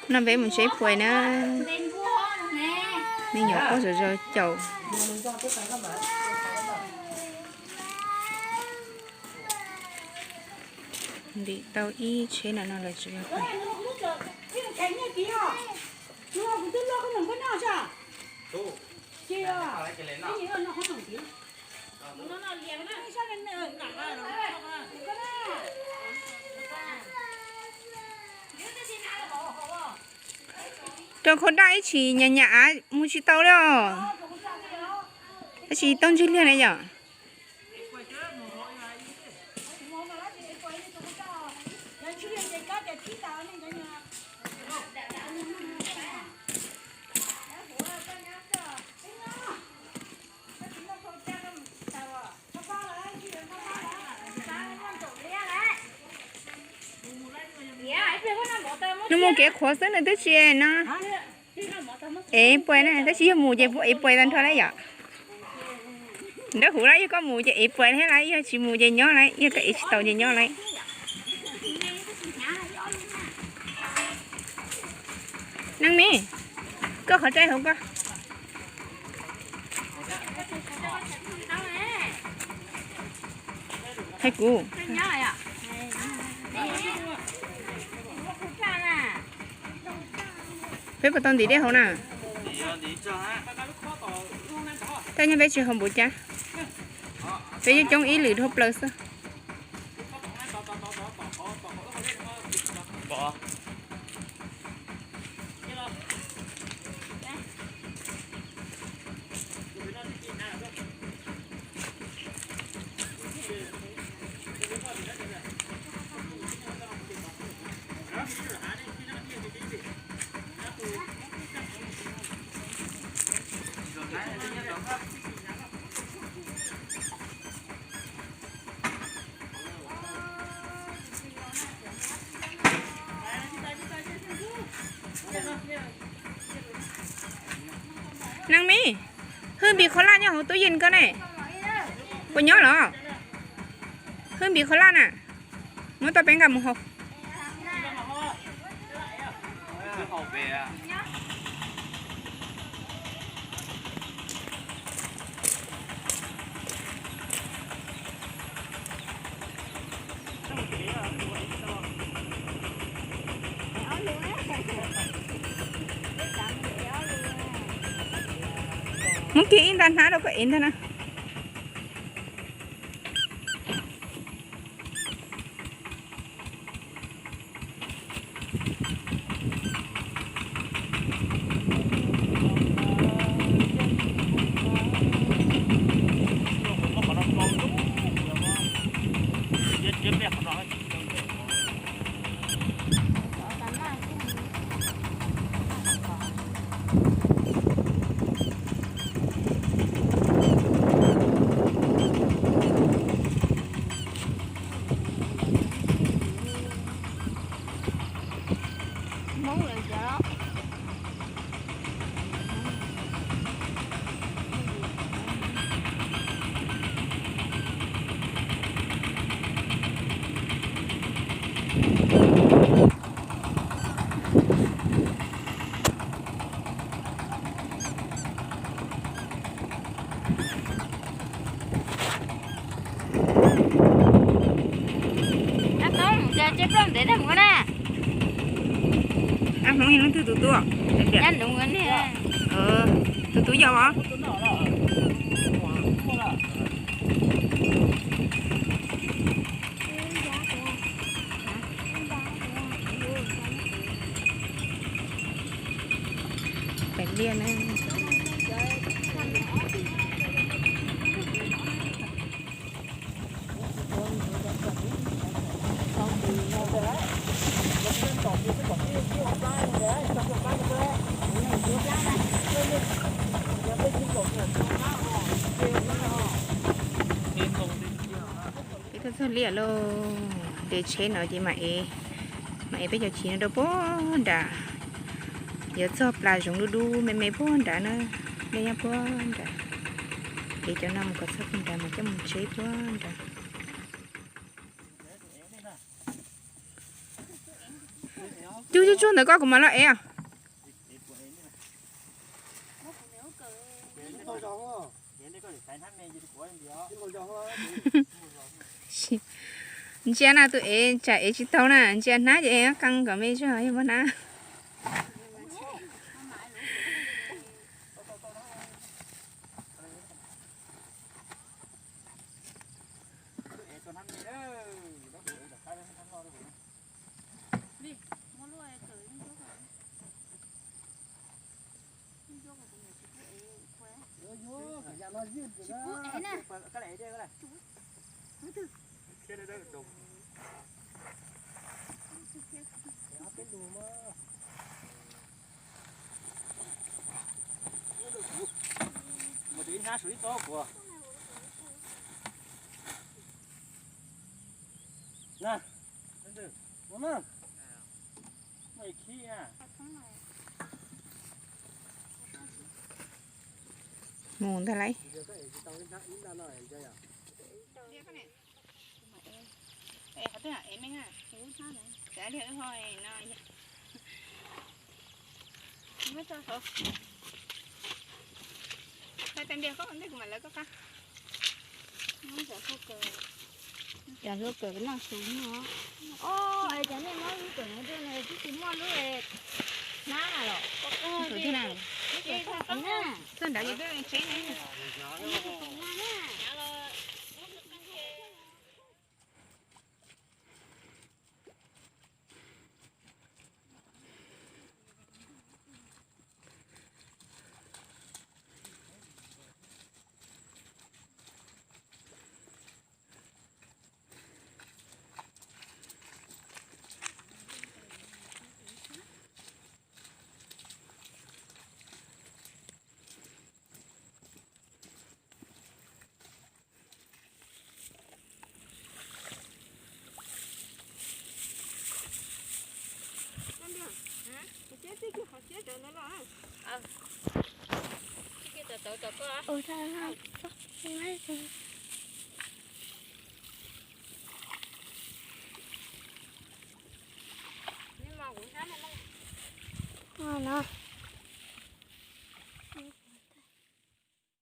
No peb mus tsev puas na. Me nyuam quaj zom zaws caum. Ntim tau ib tsheb no no lawm tsis yog. Rau khau daj ib tshim nyam nyam av mus tsis tau li os. Tab sis tau ntswg liag na yom. Nws mus kev qhuav xwb nws twb tsis no. Ev puas na, tab sis yog mus ces ev puas tag nrho na yom. Nrab huv lawm, yog koj mus ces ev puas thiab lawm, yog tsis mus ces nyob lawm, yog koj ev tsis tau ces nyob lawm. Neeg me, koj qhov tseeb hauv koj. Hais kuv. Peb puas tau ntim dej hauv na? Tej nyob peb tsis haus npaum cas. Peb coob coob ib lwm dhau plaws xwb. Neeg me, hwj npis khuav laj nyob hauv tub yees koj ne. Puas nyob los? Hwj npis khuav laj na. Muab tau peb nqa mus haus. Muab kiag ib nta hnab rau koj ev ntag na. Hmoob yog leej twg tus tub? Tus tub yog os. Pem liaj na. Peb tuaj txog liaj lauj, nres tsheb no ces mam ev, mam ev peb cov chiv no rau puag nrad. Yuav txog plas zoov dub dub me me puag nrad na, liaj nyob puag nrad. Ev cov no mus kom txog puag nrad mas coj mus tseb puag nrad. Tsuag tsuag ntawm koj kuv mam los ev os. Ntsia na, tus ev tsam ev tsis tau na, ntsia hnab ces ev qee kom me zog yog muaj hnab. Mus ntag lauj. Cov hlua kawm noj su no. Os, cov nej muab lub kawm no rau na, twb tsis muaj lub hnab na los. Kawm twg na? Txog nrad ces peb tsev ne. No,